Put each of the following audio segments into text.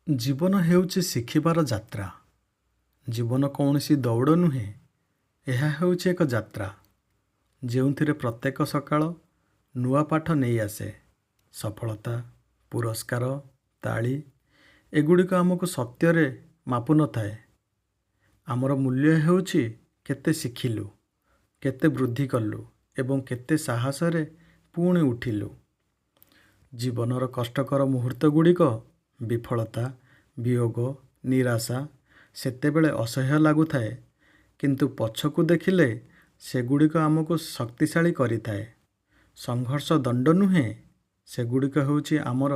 ଜୀବନ ହେଉଛି ଶିଖିବାର ଯାତ୍ରା। ଜୀବନ କୌଣସି ଦୌଡ଼ ନୁହେଁ, ଏହା ହେଉଛି ଏକ ଯାତ୍ରା, ଯେଉଁଥିରେ ପ୍ରତ୍ୟେକ ସକାଳ ନୂଆ ପାଠ ନେଇ ଆସେ। ସଫଳତା, ପୁରସ୍କାର, ତାଳି ଏଗୁଡ଼ିକ ଆମକୁ ସତ୍ୟରେ ମାପୁନଥାଏ। ଆମର ମୂଲ୍ୟ ହେଉଛି କେତେ ଶିଖିଲୁ, କେତେ ବୃଦ୍ଧି କଲୁ ଏବଂ କେତେ ସାହସରେ ପୁଣି ଉଠିଲୁ। ଜୀବନର କଷ୍ଟକର ମୁହୂର୍ତ୍ତଗୁଡ଼ିକ, ବିଫଳତା, ବିୟୋଗ, ନିରାଶା ସେତେବେଳେ ଅସହ୍ୟ ଲାଗୁଥାଏ, କିନ୍ତୁ ପଛକୁ ଦେଖିଲେ ସେଗୁଡ଼ିକ ଆମକୁ ଶକ୍ତିଶାଳୀ କରିଥାଏ। ସଂଘର୍ଷ ଦଣ୍ଡ ନୁହେଁ, ସେଗୁଡ଼ିକ ହେଉଛି ଆମର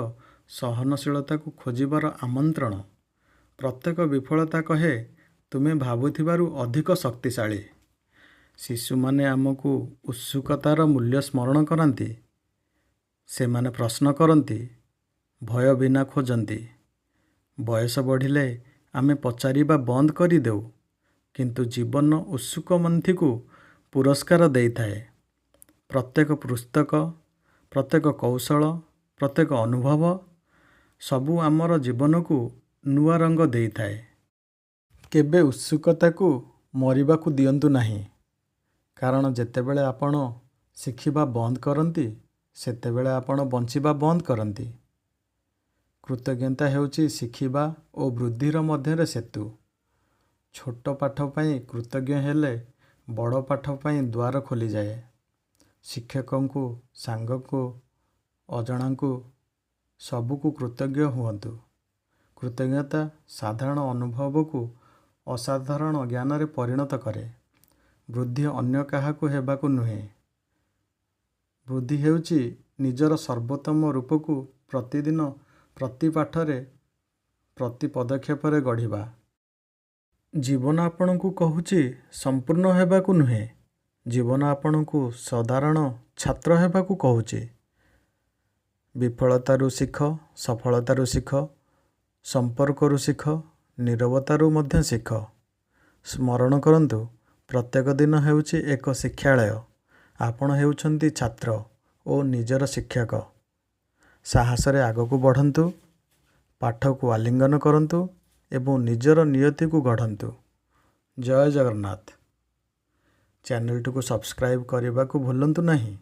ସହନଶୀଳତାକୁ ଖୋଜିବାର ଆମନ୍ତ୍ରଣ। ପ୍ରତ୍ୟେକ ବିଫଳତା କହେ, ତୁମେ ଭାବୁଥିବାରୁ ଅଧିକ ଶକ୍ତିଶାଳୀ। ଶିଶୁମାନେ ଆମକୁ ଉତ୍ସୁକତାର ମୂଲ୍ୟ ସ୍ମରଣ କରାନ୍ତି। ସେମାନେ ପ୍ରଶ୍ନ କରନ୍ତି, ଭୟ ବିନା ଖୋଜନ୍ତି। ବୟସ ବଢ଼ିଲେ ଆମେ ପଚାରିବା ବନ୍ଦ କରିଦେଉ, କିନ୍ତୁ ଜୀବନ ଉତ୍ସୁକମନ୍ଥିକୁ ପୁରସ୍କାର ଦେଇଥାଏ। ପ୍ରତ୍ୟେକ ପୁସ୍ତକ, ପ୍ରତ୍ୟେକ କୌଶଳ, ପ୍ରତ୍ୟେକ ଅନୁଭବ ସବୁ ଆମର ଜୀବନକୁ ନୂଆ ରଙ୍ଗ ଦେଇଥାଏ। କେବେ ଉତ୍ସୁକତାକୁ ମରିବାକୁ ଦିଅନ୍ତୁ ନାହିଁ, କାରଣ ଯେତେବେଳେ ଆପଣ ଶିଖିବା ବନ୍ଦ କରନ୍ତି, ସେତେବେଳେ ଆପଣ ବଞ୍ଚିବା ବନ୍ଦ କରନ୍ତି। କୃତଜ୍ଞତା ହେଉଛି ଶିଖିବା ଓ ବୃଦ୍ଧିର ମଧ୍ୟରେ ସେତୁ। ଛୋଟ ପାଠ ପାଇଁ କୃତଜ୍ଞ ହେଲେ ବଡ଼ ପାଠ ପାଇଁ ଦ୍ୱାର ଖୋଲିଯାଏ। ଶିକ୍ଷକଙ୍କୁ, ସାଙ୍ଗଙ୍କୁ, ଅଜଣାଙ୍କୁ, ସବୁକୁ କୃତଜ୍ଞ ହୁଅନ୍ତୁ। କୃତଜ୍ଞତା ସାଧାରଣ ଅନୁଭବକୁ ଅସାଧାରଣ ଜ୍ଞାନରେ ପରିଣତ କରେ। ବୃଦ୍ଧି ଅନ୍ୟ କାହାକୁ ହେବାକୁ ନୁହେଁ, ବୃଦ୍ଧି ହେଉଛି ନିଜର ସର୍ବୋତ୍ତମ ରୂପକୁ ପ୍ରତିଦିନ, ପ୍ରତି ପାଠରେ, ପ୍ରତି ପଦକ୍ଷେପରେ ଗଢ଼ିବା। ଜୀବନ ଆପଣଙ୍କୁ କହୁଛି ସମ୍ପୂର୍ଣ୍ଣ ହେବାକୁ ନୁହେଁ, ଜୀବନ ଆପଣଙ୍କୁ ସାଧାରଣ ଛାତ୍ର ହେବାକୁ କହୁଛି। ବିଫଳତାରୁ ଶିଖ, ସଫଳତାରୁ ଶିଖ, ସମ୍ପର୍କରୁ ଶିଖ, ନୀରବତାରୁ ମଧ୍ୟ ଶିଖ। ସ୍ମରଣ କରନ୍ତୁ, ପ୍ରତ୍ୟେକ ଦିନ ହେଉଛି ଏକ ଶିକ୍ଷାଳୟ। ଆପଣ ହେଉଛନ୍ତି ଛାତ୍ର ଓ ନିଜର ଶିକ୍ଷକ। ସାହସରେ ଆଗକୁ ବଢ଼ନ୍ତୁ, ପାଠକୁ ଆଲିଙ୍ଗନ କରନ୍ତୁ ଏବଂ ନିଜର ନିୟତିକୁ ଗଢ଼ନ୍ତୁ। ଜୟ ଜଗନ୍ନାଥ। ଚ୍ୟାନେଲଟିକୁ ସବସ୍କ୍ରାଇବ୍ କରିବାକୁ ଭୁଲନ୍ତୁ ନାହିଁ।